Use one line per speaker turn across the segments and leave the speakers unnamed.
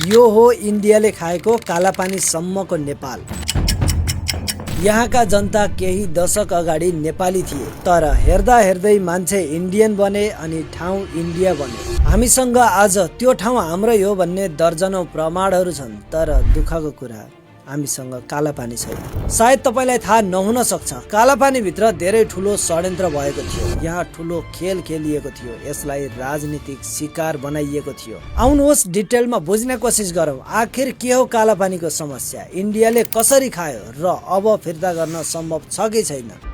यो हो इन्डियाले खाएको कालापानीसम्मको नेपाल। यहाँका जनता केही दशक अगाडि नेपाली थिए, तर हेर्दा हेर्दै मान्छे इन्डियन बने अनि ठाउँ इन्डिया बने। हामीसँग आज त्यो ठाउँ हाम्रै हो भन्ने दर्जनौं प्रमाणहरू छन्, तर दुःखको कुरा हामीसँग कालापानी छैन। सायद तपाईलाई थाहा नहुन सक्छ, कालापानी भित्र धेरै ठुलो षड्यन्त्र भएको थियो। यहाँ ठुलो खेल खेलिएको थियो, यसलाई राजनीतिक शिकार बनाइएको थियो। आउनुहोस् डिटेलमा बुझ्ने कोसिस गरौँ, आखिर के हो कालापानीको समस्या, इन्डियाले कसरी खायो र अब फिर्ता गर्न सम्भव छ कि छैन।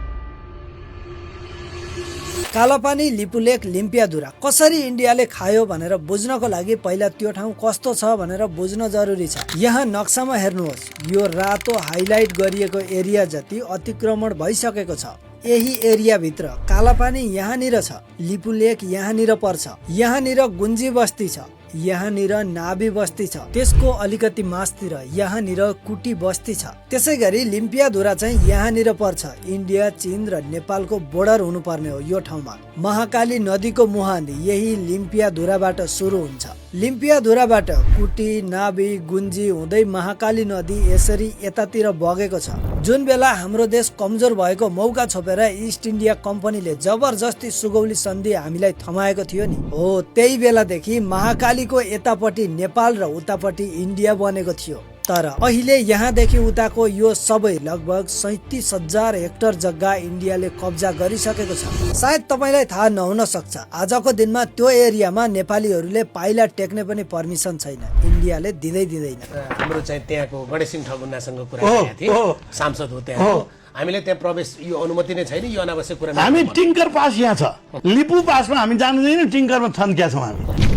कालापानी, लिपुलेक, लिम्पियाधुरा कसरी इन्डियाले खायो भनेर बुझ्नको लागि पहिला त्यो ठाउँ कस्तो छ भनेर बुझ्न जरुरी छ। यहाँ नक्सामा हेर्नुहोस्, यो रातो हाइलाइट गरिएको एरिया जति अतिक्रमण भइसकेको छ। यही एरिया भित्र कालापानी यहाँनिर छ, लिपुलेक यहाँनिर पर्छ, यहाँनिर गुन्जी बस्ती छ, यहाँनिर नाबी बस्ती छ, त्यसको अलिकति मासतिर यहाँनिर कुटी बस्ती छ। त्यसै गरी लिम्पियाधुरा चाहिँ यहाँनिर पर्छ। इन्डिया, चीन र नेपालको बोर्डर हुनुपर्ने हो यो ठाउँमा। महाकाली नदीको मुहान यही लिम्पियाधुराबाट सुरु हुन्छ। लिम्पियाधुराबाट कुटी, नाबी, गुन्जी हुँदै महाकाली नदी यसरी यतातिर बगेको छ। जुन बेला हाम्रो देश कमजोर भएको मौका छोपेर इस्ट इन्डिया कम्पनीले जबरजस्ती सुगौली सन्धि हामीलाई थमाएको थियो नि, हो त्यही बेलादेखि महाकालीको यतापट्टि नेपाल र उतापट्टि इन्डिया बनेको थियो। तर अहिले यहाँदेखि उताको यो सबै लगभग 37,000 हेक्टर जग्गा इन्डियाले कब्जा गरिसकेको छ। सायद तपाईलाई थाहा नहुन सक्छ, आजको दिनमा त्यो एरियामा नेपालीहरूले पाइला टेक्ने पनि पर्मिसन छैन, इन्डियाले दिँदैन।
हाम्रो चाहिँ त्यहाँको गणेशसिंह ठगुन्नासँग कुरा गरेका थिए, सांसद हो त्यहाँ, हामीले त्यहाँ प्रवेश यो अनुमति नै छैन, यो अनावश्यक कुरा।
हामी टिङ्कर पास यहाँ छ, लिपु पासमा हामी जान्दैनौँ, टिङ्करमा थन्किया छौँ हामी।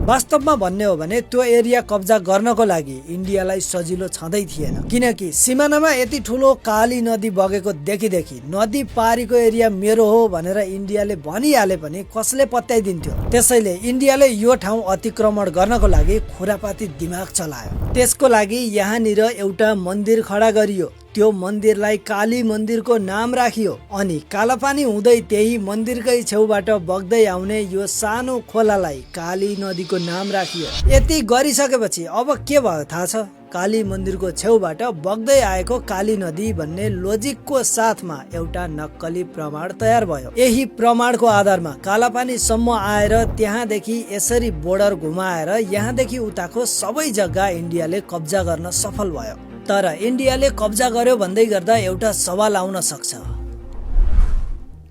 वास्तवमा भन्ने हो भने त्यो एरिया कब्जा गर्नको लागि इन्डियालाई सजिलो छँदै थिएन, किनकि सिमानामा यति ठुलो काली नदी बगेको देखि नदी पारीको एरिया मेरो हो भनेर इन्डियाले भनिहाले पनि कसले पत्याइदिन्थ्यो। त्यसैले इन्डियाले यो ठाउँ अतिक्रमण गर्नको लागि खुरापाती दिमाग चलायो। त्यसको लागि यहाँनिर एउटा मन्दिर खडा गरियो, त्यो मन्दिरलाई काली मन्दिरको नाम राखियो, अनि कालापानी हुँदै त्यही मन्दिरकै छेउबाट बग्दै आउने यो सानो खोलालाई काली नदीको नाम राखियो। यति गरिसकेपछि अब के भयो थाहा छ, काली मन्दिरको छेउबाट बग्दै आएको काली नदी भन्ने लोजिकको साथमा एउटा नक्कली प्रमाण तयार भयो। यही प्रमाणको आधारमा कालापानीसम्म आएर त्यहाँदेखि यसरी बोर्डर घुमाएर यहाँदेखि उताको सबै जग्गा इन्डियाले कब्जा गर्न सफल भयो। तर इन्डियाले कब्जा गर्यो भन्दै गर्दा एउटा सवाल आउन सक्छ,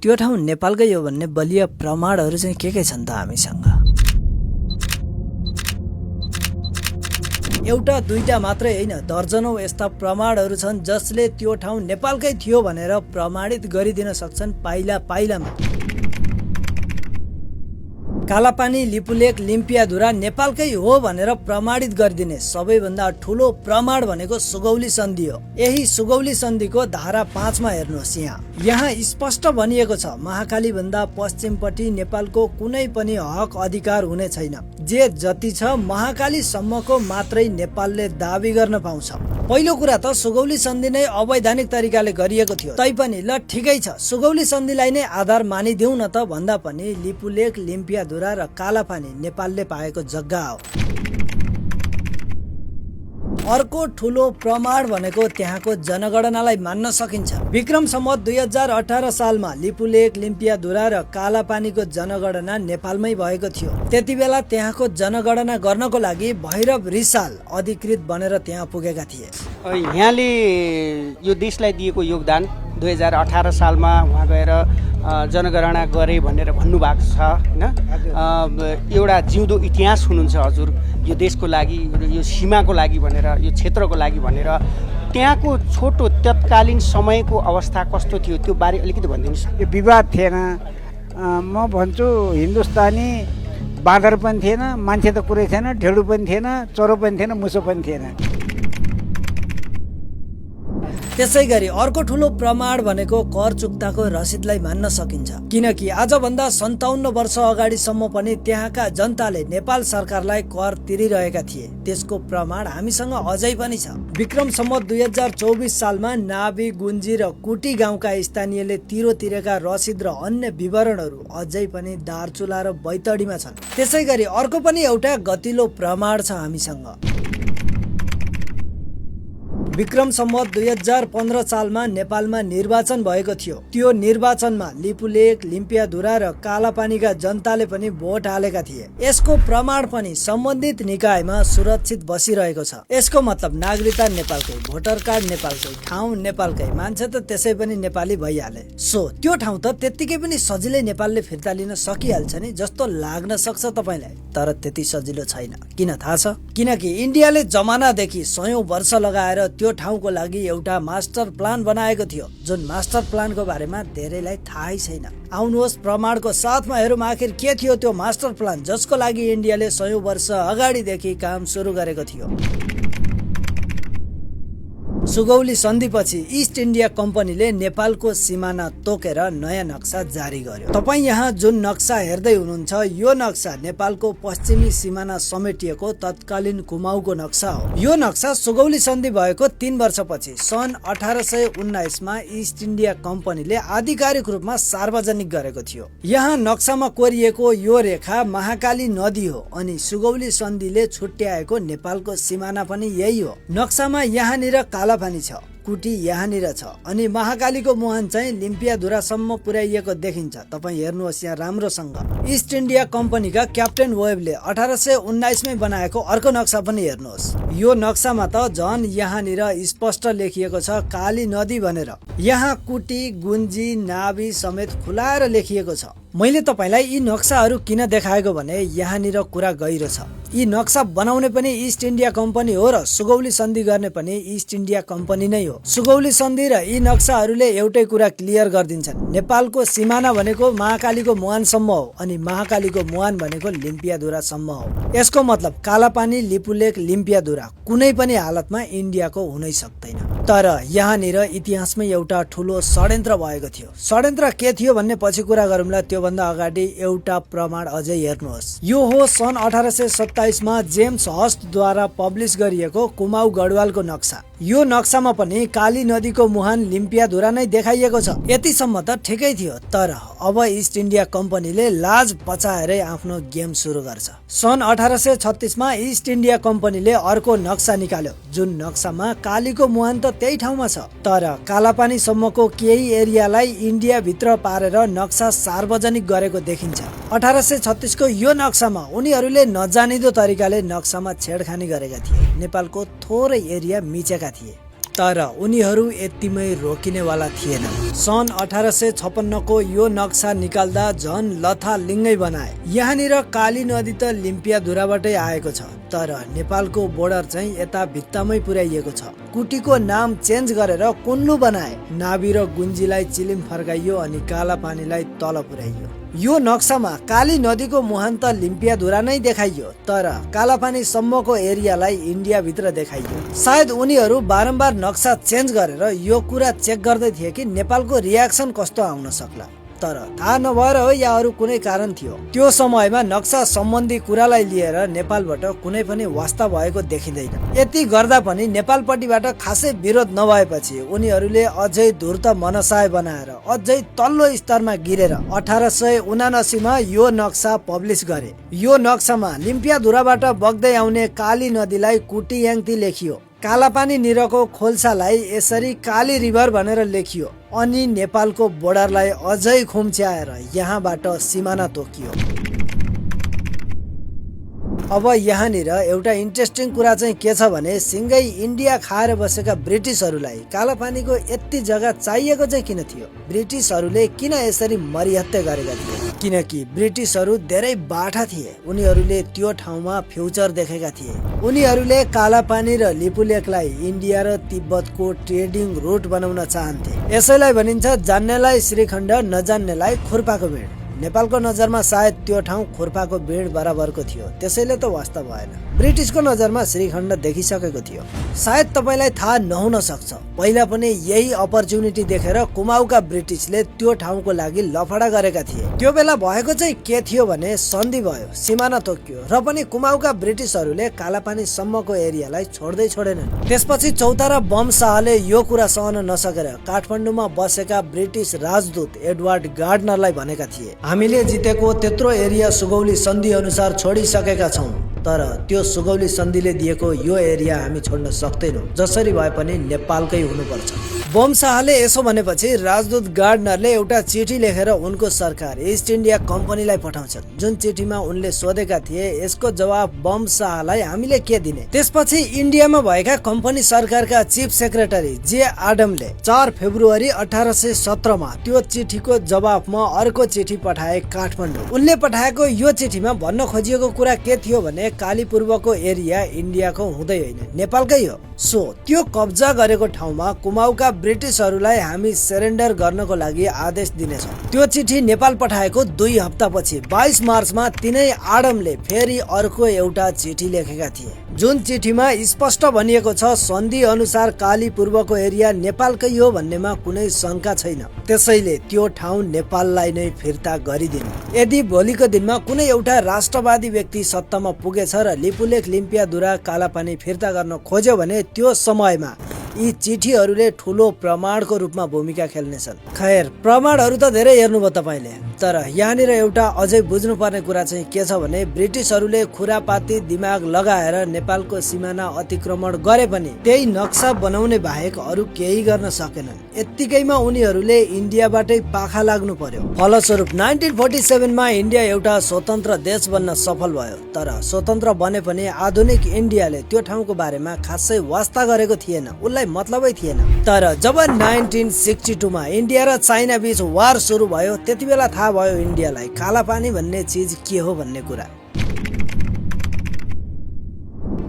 त्यो ठाउँ नेपालकै हो भन्ने बलिया प्रमाणहरू चाहिँ के छन् त हामीसँग? एउटा दुईटा मात्रै होइन, दर्जनौं यस्ता प्रमाणहरू छन् जसले त्यो ठाउँ नेपालकै थियो भनेर प्रमाणित गरिदिन सक्छन् पाइलामा। कालापानी, लिपुलेक, लिम्पियाधुरा नेपालकै हो भनेर प्रमाणित गरिदिने सबैभन्दा ठुलो प्रमाण भनेको सुगौली सन्धि हो। यही सुगौली सन्धिको धारा 5 मा हेर्नुहोस्, यहाँ स्पष्ट भनिएको छ, महाकाली भन्दा पश्चिमपट्टि नेपालको कुनै पनि हक अधिकार हुने छैन। जे जति छ महाकाली सम्मको मात्रै नेपालले दाबी गर्न पाउँछ। पहिलो कुरा त सुगौली सन्धि नै अवैधानिक तरिकाले गरिएको थियो, तैपनि ल ठिकै छ, सुगौली सन्धिलाई नै आधार मानिदेऊ न त भन्दा पनि लिपुलेक, लिम्पियाधुरा र कालापानी नेपालले पाएको जग्गा हो। अर्को ठुलो प्रमाण भनेको त्यहाँको जनगणनालाई मान्न सकिन्छ। विक्रम सम्वत 2018 सालमा लिपुलेक, लिम्पियाधुरा र कालापानीको जनगणना नेपालमै भएको थियो। त्यति बेला त्यहाँको जनगणना गर्नको लागि भैरव रिसाल अधिकृत बनेर त्यहाँ पुगेका थिए।
यहाँले यो देशलाई दिएको योगदान 2018 सालमा उहाँ गएर जनगणना गरे भनेर भन्नुभएको छ, होइन? एउटा जिउँदो इतिहास हुनुहुन्छ हजुर, यो देशको लागि, यो सीमाको लागि भनेर, यो क्षेत्रको लागि भनेर। त्यहाँको छोटो तत्कालीन समयको अवस्था कस्तो थियो त्यो बारे अलिकति भनिदिनुहोस्।
यो विवाद थिएन, म भन्छु हिन्दुस्तानी बाँदर पनि थिएन, मान्छे त कुरै थिएन, ढेडु पनि थिएन, चरो पनि थिएन, मुसो पनि थिएन।
त्यसै गरी अर्को ठुलो प्रमाण भनेको कर चुक्ताको रसिदलाई मान्न सकिन्छ, किनकि आजभन्दा 57 वर्ष अगाडिसम्म पनि त्यहाँका जनताले नेपाल सरकारलाई कर तिरिरहेका थिए। त्यसको प्रमाण हामीसँग अझै पनि छ। विक्रम सम्वत 2024 सालमा नाभी, गुन्जी र कुटी गाउँका स्थानीयले तिरेका रसिद र अन्य विवरणहरू अझै पनि दार्चुला र बैतडीमा छन्। त्यसै गरी अर्को पनि एउटा गतिलो प्रमाण छ हामीसँग। विक्रम सम्वत 2015 सालमा नेपालमा निर्वाचन भएको थियो। त्यो निर्वाचनमा लिपुलेक, लिम्पियाधुरा र कालापानीका जनताले पनि भोट हालेका थिए। यसको प्रमाण पनि सम्बन्धित निकायमा सुरक्षित बसिरहेको छ। यसको मतलब नागरिकता नेपालकै, भोटर कार्ड नेपालकै, ठाउँ नेपालकै, मान्छे त त्यसै पनि नेपाली भइहाले। त्यो ठाउँ त त्यत्तिकै पनि सजिलै नेपालले फिर्ता लिन सकिहाल्छ नि जस्तो लाग्न सक्छ तपाईलाई, तर त्यति सजिलो छैन। किन थाहा छ? किनकि इन्डियाले जमानादेखि 100 वर्ष लगाएर त्यो ठाउँको लागि एउटा मास्टर प्लान बनाएको थियो, जुन मास्टर प्लानको बारेमा धेरैलाई थाहै छैन। आउनुहोस् प्रमाणको साथमा हेरौँ आखिर के थियो त्यो मास्टर प्लान जसको लागि इन्डियाले 100 वर्ष अगाडिदेखि काम सुरु गरेको थियो। सुगौली सन्धिपछि इस्ट इन्डिया कम्पनीले नेपालको सिमाना तोकेर नयाँ नक्सा जारी गर्यो। तपाईँ यहाँ जुन नक्सा हेर्दै हुनुहुन्छ यो नक्सा नेपालको पश्चिमी सिमाना समेटिएको तत्कालीन कुमाऊको नक्सा हो। यो नक्सा सुगौली सन्धि भएको 3 वर्षपछि सन् 1819 मा इस्ट इन्डिया कम्पनीले आधिकारिक रूपमा सार्वजनिक गरेको थियो। यहाँ नक्सामा कोरिएको यो रेखा महाकाली नदी हो अनि सुगौली सन्धिले छुट्याएको नेपालको सिमाना पनि यही हो। नक्सामा यहाँनिर काला पानी छ, कुटी यहाँनिर छ अनि महाकालीको मुहान चाहिँ लिम्पियाधुरासम्म पुर्याइएको देखिन्छ। तपाईँ हेर्नुहोस् यहाँ राम्रोसँग। इस्ट इन्डिया कम्पनीका क्याप्टेन वेबले 1819 मै बनाएको अर्को नक्सा पनि हेर्नुहोस्। यो नक्सामा त झन् यहाँनिर स्पष्ट लेखिएको छ काली नदी भनेर। यहाँ कुटी, गुन्जी, नाभी समेत खुलाएर लेखिएको छ। मैले तपाईलाई यी नक्साहरू किन देखाएको भने यहाँनिर कुरा गहिरो छ। यी नक्सा बनाउने पनि इस्ट इन्डिया कम्पनी हो र सुगौली सन्धि गर्ने पनि इस्ट इन्डिया कम्पनी नै हो। सुगौली सन्धि र यी नक्साहरूले एउटै कुरा क्लियर गरिदिन्छन्, नेपालको सिमाना भनेको महाकालीको मुहानसम्म हो अनि महाकालीको मुहान भनेको लिम्पियाधुरासम्म हो। यसको मतलब कालापानी, लिपुलेक, लिम्पियाधुरा कुनै पनि हालतमा इन्डियाको हुनै सक्दैन। तर यहाँनिर इतिहासमै एउटा ठुलो षड्यन्त्र भएको थियो। षड्यन्त्र के थियो भन्ने पछि कुरा गरौँला, त्योभन्दा अगाडि एउटा प्रमाण अझै हेर्नुहोस्। यो हो सन् 1827 मा जेम्स हस्टद्वारा पब्लिस गरिएको कुमाऊ गढवालको नक्सा। यो नक्सामा पनि काली नदीको मुहान लिम्पियाधुरा नै देखाइएको छ। यतिसम्म त ठिकै थियो, तर अब इस्ट इन्डिया कम्पनीले लाज पचाएरै आफ्नो गेम सुरु गर्छ। सन् 1836 मा इस्ट इन्डिया कम्पनीले अर्को नक्सा निकाल्यो, जुन नक्सामा कालीको मुहान त त्यही ठाउँमा छ, तर कालापानी सम्मको केही एरियालाई इन्डिया भित्र पारेर नक्सा सार्वजनिक गरेको देखिन्छ। 1836 को यो नक्सामा उनीहरूले नजानिदो तरिकाले नक्सामा छेडखानी गरेका थिए। नेपालको थोरै एरिया मिचेका थिए, तर उनीहरू यतिमै रोकिनेवाला थिएनन्। सन् 1856 को यो नक्सा निकाल्दा झन लथालिङ्गै बनाए। यहाँनिर काली नदी त लिम्पियाधुराबाटै आएको छ, तर नेपालको बोर्डर चाहिँ यता भित्तामै पुर्याइएको छ। कुटीको नाम चेन्ज गरेर कुन्लु बनाए। नाभी र गुन्जीलाई चिलिम फर्काइयो अनि काला पानीलाई तल पुर्याइयो। यो नक्सामा काली नदीको मुहान त लिम्पियाधुरा नै देखाइयो, तर कालापानी सम्मको एरियालाई इन्डिया भित्र देखाइयो। सायद उनीहरू बारम्बार नक्सा चेन्ज गरेर यो कुरा चेक गर्दै थिए कि नेपालको रियाक्सन कस्तो आउन सक्ला, तर थाहा नभएर हो या अरू कुनै कारण थियो। त्यो समयमा नक्सा सम्बन्धी कुरालाई लिएर नेपालबाट कुनै पनि वास्ता भएको देखिँदैन। यति गर्दा पनि नेपालपट्टिबाट खासै विरोध नभएपछि उनीहरूले अझै धूर्त मनसाय बनाएर अझै तल्लो स्तरमा गिरेर 1879 मा यो नक्सा पब्लिस गरे। यो नक्सामा लिम्पियाधुराबाट बग्दै आउने काली नदीलाई कुटीयाङ्ती लेखियो। कालापानी निरको खोल्सालाई यसरी काली रिभर भनेर लेखियो अनि नेपालको बोर्डरलाई अझै खुम्च्याएर यहाँबाट सिमाना तोकियो। अब यहाँनिर एउटा इन्ट्रेस्टिङ कुरा चाहिँ के छ भने सिंगै इन्डिया खाएर बसेका ब्रिटिसहरूलाई कालापानीको यति जग्गा चाहिएको चाहिँ किन थियो? ब्रिटिसहरूले किन यसरी मरिहत्ते गरेका थिए? किनकि ब्रिटिसहरू धेरै बाठा थिए। उनीहरूले त्यो ठाउँमा फ्युचर देखेका थिए। उनीहरूले कालापानी र लिपुलेकलाई इन्डिया र तिब्बतको ट्रेडिङ रुट बनाउन चाहन्थे। यसैलाई भनिन्छ जान्नेलाई श्रीखण्ड, नजान्नेलाई खुर्पाको भेड। नेपालको नजरमा सायद त्यो ठाउँ खुर्पाको बिड बराबरको थियो, त्यसैले त वास्ता भएन। ब्रिटिसको नजरमा श्रीखण्ड देखिसकेको थियो। सायद तपाईँलाई थाहा नहुन सक्छ, पहिला पनि यही अपर्च्युनिटी देखेर कुमाऊका ब्रिटिसले त्यो ठाउँको लागि लफडा गरेका थिए। त्यो बेला भएको चाहिँ के थियो भने सन्धि भयो, सिमाना तोकियो र पनि कुमाऊका ब्रिटिसहरूले कालापानी सम्मको एरियालाई छोड्दै छोडेनन्। त्यसपछि चौतारा बम शाहले यो कुरा सहन नसकेर काठमाडौँमा बसेका ब्रिटिस राजदूत एडवर्ड गार्डनरलाई भनेका थिए, हामीले जितेको त्यत्रो एरिया सुगौली सन्धि अनुसार छोडिसकेका छौँ, तर त्यो सुगौली सन्धिले दिएको यो एरिया हामी छोड्न सक्दैनौँ, जसरी भए पनि नेपालकै हुनुपर्छ। बम शाहले यसो भनेपछि राजदूत गार्डनरले एउटा चिठी लेखेर उनको सरकार इस्ट इन्डिया कम्पनीलाई पठाउँछन्, जुन चिठीमा उनले सोधेका थिए यसको जवाब बम शाहलाई हामीले के दिने। त्यसपछि इन्डियामा भएका कम्पनी सरकारका चिफ सेक्रेटरी जे आडमले 4 फेब्रुअरी 1817 त्यो चिठीको जवाफमा अर्को चिठी पठाए काठमाडौँ। उनले पठाएको यो चिठीमा भन्न खोजिएको कुरा के थियो भने काली पूर्वको एरिया इन्डियाको हुँदै होइन, नेपालकै हो। सो त्यो कब्जा गरेको ठाउँमा कुमाऊका ब्रिटिसहरूलाई हामी सरेन्डर गर्नको लागि आदेश दिनेछौँ। त्यो चिठी नेपाल पठाएको 2 हप्तापछि 22 मार्चमा तिनै आडमले फेरि अर्को एउटा चिठी लेखेका थिए, जुन चिठीमा स्पष्ट भनिएको छ सन्धि अनुसार काली पूर्वको एरिया नेपालकै हो भन्नेमा कुनै शंका छैन, त्यसैले त्यो ठाउँ नेपाललाई नै फिर्ता गरिदिनु। यदि भोलिको दिनमा कुनै एउटा राष्ट्रवादी व्यक्ति सत्तामा पुगेछ र लिपुलेख लिम्पियाधुरा कालापानी फिर्ता गर्न खोज्यो भने त्यो समयमा यी चिठीहरूले ठुलो प्रमाणको रूपमा भूमिका खेल्नेछन्। खैर, प्रमाणहरू त धेरै हेर्नुभयो तपाईँले, तर यहाँनिर एउटा अझै बुझ्नुपर्ने कुरा चाहिँ के छ भने ब्रिटिसहरूले खुरापाती दिमाग लगाएर नेपालको सिमाना अतिक्रमण गरे पनि त्यही नक्सा बनाउने बाहेक अरू केही गर्न सकेनन्। यत्तिकैमा उनीहरूले इन्डियाबाटै पाखा लाग्नु पर्यो। फलस्वरूप 1947 मा इन्डिया एउटा स्वतन्त्र देश बन्न सफल भयो, तर स्वतन्त्र बने पनि आधुनिक इन्डियाले त्यो ठाउँको बारेमा खासै वास्ता गरेको थिएन, उसलाई मतलबै थिएन। तर जब 1962 मा इन्डिया र चाइना बीच वार सुरु भयो, त्यति बेला थाहा भयो इन्डियालाई कालापानी भन्ने चिज के हो भन्ने कुरा।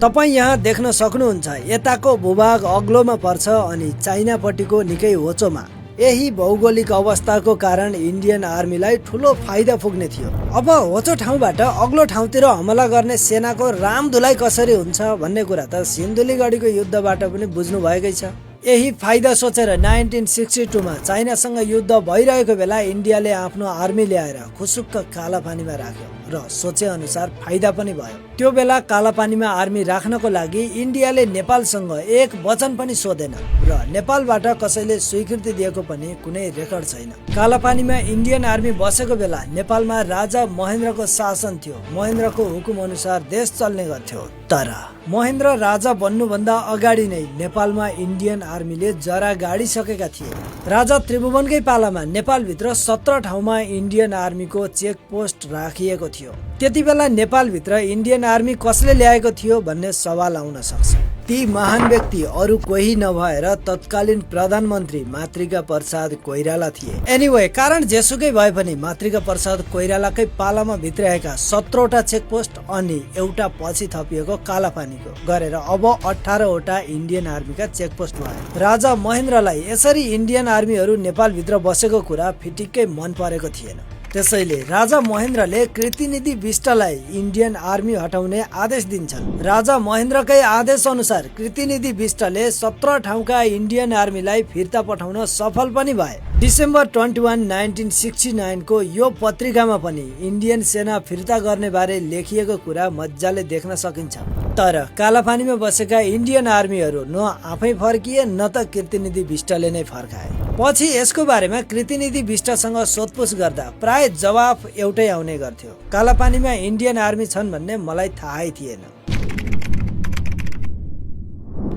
तपाईँ यहाँ देख्न सक्नुहुन्छ यताको भूभाग अग्लोमा पर्छ अनि चाइनापट्टिको निकै होचोमा। यही भौगोलिक अवस्थाको कारण इन्डियन आर्मीलाई ठुलो फाइदा पुग्ने थियो। अब होचो ठाउँबाट अग्लो ठाउँतिर हमला गर्ने सेनाको रामधुलाई कसरी हुन्छ भन्ने कुरा त सिन्धुलीगढीको युद्धबाट पनि बुझ्नु भएकै छ। यही फाइदा सोचेर 1962 मा चाइनासँग युद्ध भइरहेको बेला इन्डियाले आफ्नो आर्मी ल्याएर खुसुक्क कालापानीमा राख्यो र सोचे अनुसार फाइदा पनि भयो। त्यो बेला कालापानीमा आर्मी राख्नको लागि इन्डियाले नेपालसँग एक वचन पनि सोधेन र नेपालबाट कसैले स्वीकृति दिएको पनि कुनै रेकर्ड छैन। कालापानीमा इन्डियन आर्मी बसेको बेला नेपालमा राजा महेन्द्रको शासन थियो। महेन्द्रको हुकुम अनुसार देश चल्ने गर्थ्यो। तर महेन्द्र राजा बन्नुभन्दा अगाडि नै नेपालमा इन्डियन आर्मीले जरा गाडिसकेका थिए। राजा त्रिभुवनकै पालामा नेपालभित्र 17 ठाउँमा इन्डियन आर्मीको चेक पोस्ट राखिएको थियो। त्यति बेला नेपालभित्र इन्डियन आर्मी कसले ल्याएको थियो भन्ने सवाल आउन सक्छ। ती महान व्यक्ति अरू कोही नभएर तत्कालीन प्रधानमन्त्री मातृका प्रसाद कोइराला थिए। एनिवे, कारण जेसुकै भए पनि मातृका प्रसाद कोइरालाकै पालामा भित्र्याएका 17वटा चेकपोस्ट अनि एउटा पछि थपिएको कालापानीको गरेर अब 18वटा इन्डियन आर्मीका चेकपोस्ट भए। राजा महेन्द्रलाई यसरी इन्डियन आर्मीहरू नेपालभित्र बसेको कुरा फिटिक्कै मन परेको थिएन। त्यसैले राजा महेन्द्रले कृतिनिधि विष्टलाई इन्डियन आर्मी हटाउने आदेश दिन्छन्। राजा महेन्द्रकै आदेश अनुसार कृतिनिधि विष्टले 17 ठाउँका इन्डियन आर्मीलाई फिर्ता पठाउन सफल पनि भए। डिसेम्बर 21, 1969 को यो पत्रिकामा पनि इन्डियन सेना फिर्ता गर्ने बारे लेखिएको कुरा मजाले देख्न सकिन्छ। तर कालापानीमा बसेका इन्डियन आर्मीहरू न आफै फर्किए न त कृतिनिधि विष्टले नै फर्काए। पछि यसको बारेमा कृतिनिधि विष्टसँग सोधपुछ गर्दा प्राय जवाफ एउटै आउने गर्थ्यो, कालापानीमा इन्डियन आर्मी छन् भन्ने मलाई थाहै थिएन।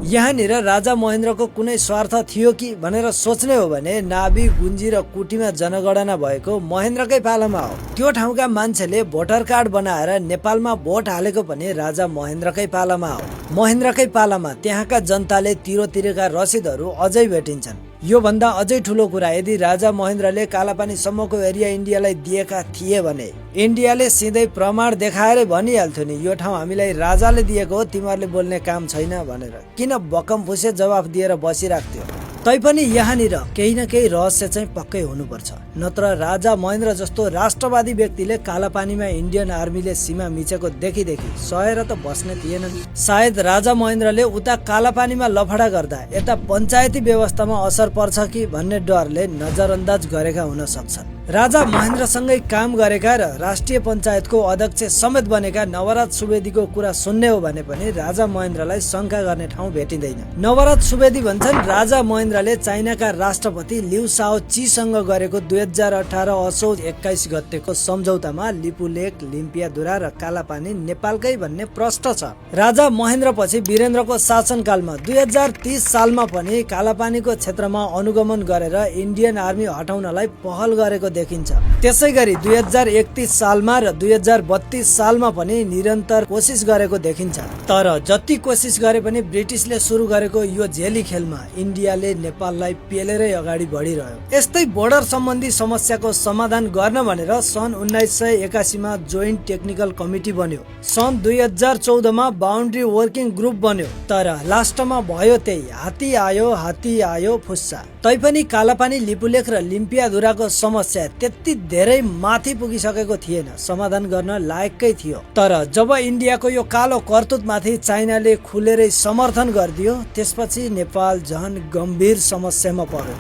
यहाँनिर राजा महेन्द्रको कुनै स्वार्थ थियो कि भनेर सोच्ने हो भने नाभी, गुन्जी र कुटीमा जनगणना भएको महेन्द्रकै पालामा हो। त्यो ठाउँका मान्छेले भोटर कार्ड बनाएर नेपालमा भोट हालेको पनि राजा महेन्द्रकै पालामा हो। महेन्द्रकै पालामा त्यहाँका जनताले तिरेका रसिदहरू अझै भेटिन्छन्। यो भन्दा अझै ठुलो कुरा, यदि राजा महेन्द्रले कालापानी सम्मको एरिया इन्डियालाई दिएका थिए भने इन्डियाले सिधै प्रमाण देखाएरै भनिहाल्थ्यो नि यो ठाउँ हामीलाई राजाले दिएको हो, तिमीहरूले बोल्ने काम छैन भनेर। किन बकम फुसे जवाफ दिएर बसिराख्थ्यो? तैपनि यहाँनिर केही न केही रहस्य चाहिँ पक्कै हुनुपर्छ, नत्र राजा महेन्द्र जस्तो राष्ट्रवादी व्यक्तिले कालापानीमा इन्डियन आर्मीले सीमा मिचेको देखि सहेर त बस्ने थिएनन्। सायद राजा महेन्द्रले उता कालापानीमा लफडा गर्दा यता पञ्चायती व्यवस्थामा असर पर्छ कि भन्ने डरले नजरअन्दाज गरेका हुन सक्छन्। राजा महेन्द्रसँगै काम गरेका र राष्ट्रिय पञ्चायतको अध्यक्ष समेत बनेका नवराज सुवेदीको कुरा सुन्ने हो भने पनि राजा महेन्द्रलाई शङ्का गर्ने ठाउँ भेटिँदैन। नवराज सुवेदी भन्छन् राजा महेन्द्रले चाइनाका राष्ट्रपति लिउ साओ चीसँग गरेको 2018 असोज 21 गतेको सम्झौतामा लिपुलेक, लिम्पियाधुरा र कालापानी नेपालकै भन्ने प्रश्न छ। राजा महेन्द्र पछि वीरेन्द्रको शासनकालमा 2030 सालमा पनि कालापानीको क्षेत्रमा अनुगमन गरेर इन्डियन आर्मी हटाउनलाई पहल गरेको देखिन्छ। त्यसै गरी 2031 सालमा र 2032 सालमा पनि निरन्तर कोसिस गरेको देखिन्छ। तर जति कोसिस गरे पनि ब्रिटिसले सुरु गरेको यो झेली खेलमा इन्डियाले नेपाललाई पेलेरै अगाडि बढिरह्यो। यस्तै बोर्डर सम्बन्धी समस्याको समाधान गर्न भनेर सन् 1981 मा जोइन्ट टेक्निकल कमिटी बन्यो। सन् 2014 मा बाउन्ड्री वर्किङ ग्रुप बन्यो। तर लास्टमा भयो त्यही, हात्ती आयो फुस्सा। तैपनि कालापानी, लिपुलेक र लिम्पियाधुराको समस्या त्यति धेरै माथि पुगिसकेको थिएन, समाधान गर्न लायककै थियो। तर जब इन्डियाको यो कालो करतुतमाथि चाइनाले खुलेरै समर्थन गरिदियो, त्यसपछि नेपाल झन गम्भीर समस्यामा पर्यो।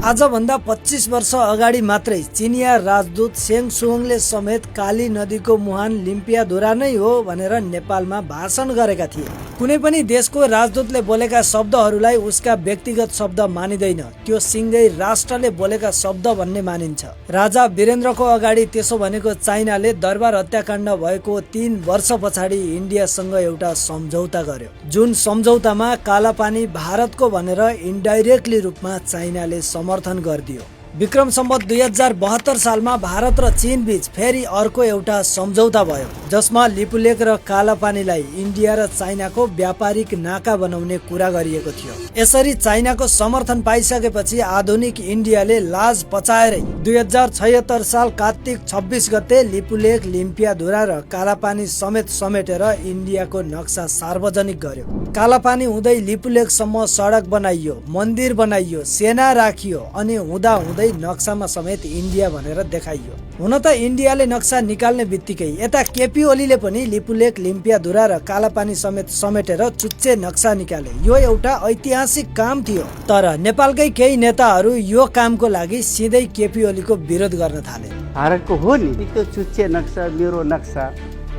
आजभन्दा 25 वर्ष अगाडि मात्रै चिनिया राजदूत सेङ सुहोङले समेत काली नदीको मुहान लिम्पियाधुरा नै हो भनेर नेपालमा भाषण गरेका थिए। कुनै पनि देशको राजदूतले बोलेका शब्दहरूलाई उसका व्यक्तिगत शब्द मानिँदैन, त्यो सिङ्गै राष्ट्रले बोलेका शब्द भन्ने मानिन्छ। राजा वीरेन्द्रको अगाडि त्यसो भनेको चाइनाले दरबार हत्याकाण्ड भएको 3 वर्ष पछाडि इन्डियासँग एउटा सम्झौता गर्यो, जुन सम्झौतामा कालापानी भारतको भनेर इन्डाइरेक्टली रूपमा चाइनाले समर्थन गरिदियो। विक्रम सम्वत 2072 सालमा भारत र चीन बीच फेरि अर्को एउटा सम्झौता भयो, जसमा लिपुलेक र कालापानीलाई इन्डिया र चाइनाको व्यापारिक नाका बनाउने कुरा गरिएको थियो। यसरी चाइनाको समर्थन पाइसकेपछि आधुनिक इन्डियाले लाज पचाएरै 2076 साल कार्तिक 26 गते लिपुलेक, लिम्पियाधुरा र कालापानी समेटेर इन्डियाको नक्सा सार्वजनिक गर्यो। कालापानी हुँदै लिपुलेकसम्म सडक बनाइयो, मन्दिर बनाइयो, सेना राखियो अनि हुँदा नक्सामा समेत इन्डिया भनेर देखाइयो। हुन त इन्डियाले नक्सा निकाल्ने बित्तिकै यता केपी ओलीले पनि लिपुलेक, लिम्पियाधुरा र कालापानी समेटेर चुच्चे नक्सा निकाले। यो एउटा ऐतिहासिक काम थियो। तर नेपालकै केही नेताहरू यो कामको लागि सिधै केपी ओलीको विरोध गर्न थाले।
भारतको हो नि त्यो चुच्चे नक्सा,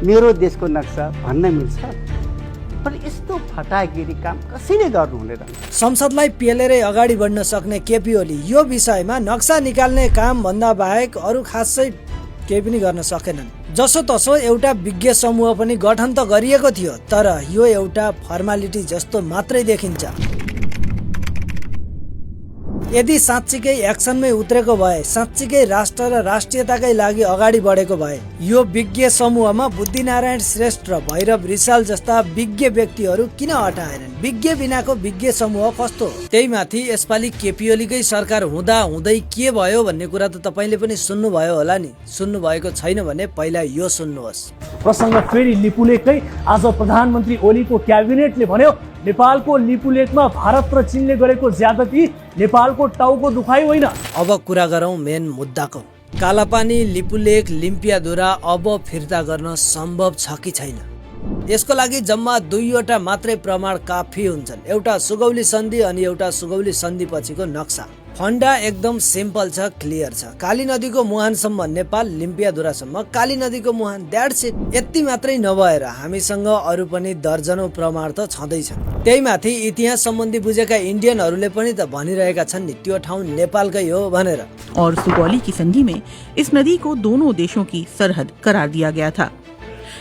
मेरो देशको नक्सा भन्न मिल्छ, पर यस्तो फटागिरी काम कसैले गर्नु हुँदैन।
संसदलाई पेलेरै अगाडि बढ्न सक्ने केपी ओली यो विषयमा नक्सा निकाल्ने काम भन्दा बाहेक अरू खासै केही पनि गर्न सकेनन्। जसो तसो एउटा विज्ञ समूह पनि गठन त गरिएको थियो, तर यो एउटा फर्मालिटी जस्तो मात्रै देखिन्छ। यदि साँच्चीकै एक्सनमै उत्रेको भए, साँच्चीकै राष्ट्र र राष्ट्रियताकै लागि अगाडि बढेको भए, यो विज्ञ समूहमा बुद्धिनारायण श्रेष्ठ र भैरव रिसाल जस्ता विज्ञ व्यक्तिहरू किन हटाएनन्? विज्ञ बिनाको विज्ञ समूह कस्तो? त्यही माथि यसपालि केपी ओलीकै सरकार हुँदा हुँदै के भयो भन्ने कुरा त तपाईँले पनि सुन्नुभयो होला नि। सुन्नु भएको छैन भने पहिला यो सुन्नुहोस्।
प्रसङ्ग फेरि लिपुलेकै। आज प्रधानमन्त्री ओलीको क्याबिनेटले भन्यो नेपालको लिपुलेकमा भारत र चीनले गरेको ज्यादती नेपालको टाउको दुखाइ होइन।
अब कुरा गरौँ मेन मुद्दाको। कालापानी, लिपुलेक, लिम्पियाधुरा अब फिर्ता गर्न सम्भव छ कि छैन? यसको लागि जम्मा 2वटा मात्रै प्रमाण काफी हुन्छन्, एउटा सुगौली सन्धि अनि एउटा सुगौली सन्धि पछिको नक्सा। फन्डा एकदम सिम्पल छ, क्लियर छ। काली नदीको मुहानसम्म नेपाल, लिम्पियाधुरासम्म काली नदीको मुहान, द्याट्स इट। यति मात्रै नभएर हामीसँग अरू पनि दर्जनौं प्रमाण त छँदैछन्। त्यही माथि इतिहास सम्बन्धी बुझेका इन्डियनहरूले पनि त भनिरहेका छन् नि त्यो ठाउँ नेपालकै हो भनेर।
और सुगौली की संधि में इस नदी को दोनों देशों की सरहद करार दिया गया था।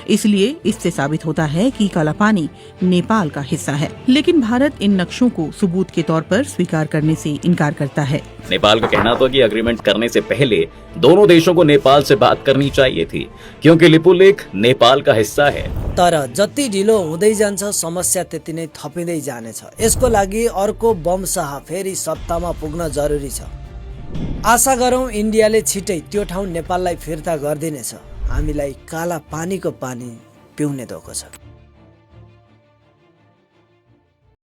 इसलिए इससे साबित होता है कि कालापानी नेपाल का हिस्सा है। लेकिन भारत इन नक्शों को सबूत के तौर पर स्वीकार करने से इनकार करता है।
नेपाल का कहना था कि एग्रीमेंट करने से पहले दोनों देशों को नेपाल से बात करनी चाहिए थी, क्योंकि लिपुलेक नेपाल का हिस्सा है।
तर जति ढिलो हुँदै जान्छ समस्या त्यति नै थपिँदै जानेछ। यसको लागि अर्को वंशह फेरि सत्तामा पुग्न जरुरी छ। आशा गरौँ इन्डियाले छिटै त्यो ठाउँ नेपाललाई फिर्ता गरिदिनेछ। हामीलाई काला पानीको पानी पिउने धोको छ।